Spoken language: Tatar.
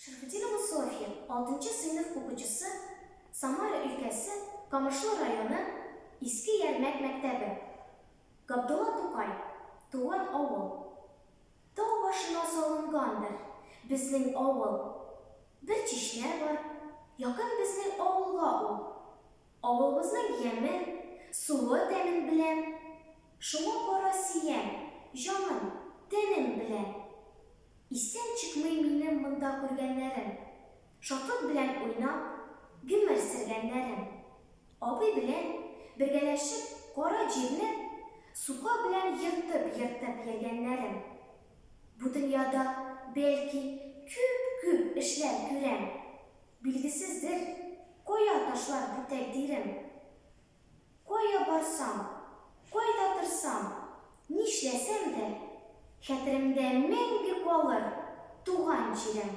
Шәрфетдинова Софья, алтынчы сыйныф укучысы, Самара өлкәсе, Камышлы районы, Иске Ярмәк мәктәбе. Габдулла Тукай, Туган авыл. Тау башына салынгандыр безнең авыл. Бер чишмә бар, якын безнең авылга ул. Авылыбызның ямен, суы тәмен беләм. Шуңа кара сөям, җаным, тәнем белән. Истән чыкмый минем монда күргәннәрем, Шатлык белән уйнап, гомер сөргәннәрем. Абый белән бергәләшеп кара җирне Сука белән ертып-ертып йөргәннәрем. Бу дөньяда, бәлки, күп-күп эшләр күрәм, Билгесездер, кая ташлар бу тәкъдирем. Кая барсам, кайда торсам, нишләсәм дә, Хәтеремдә мәңге калыр туган җирем.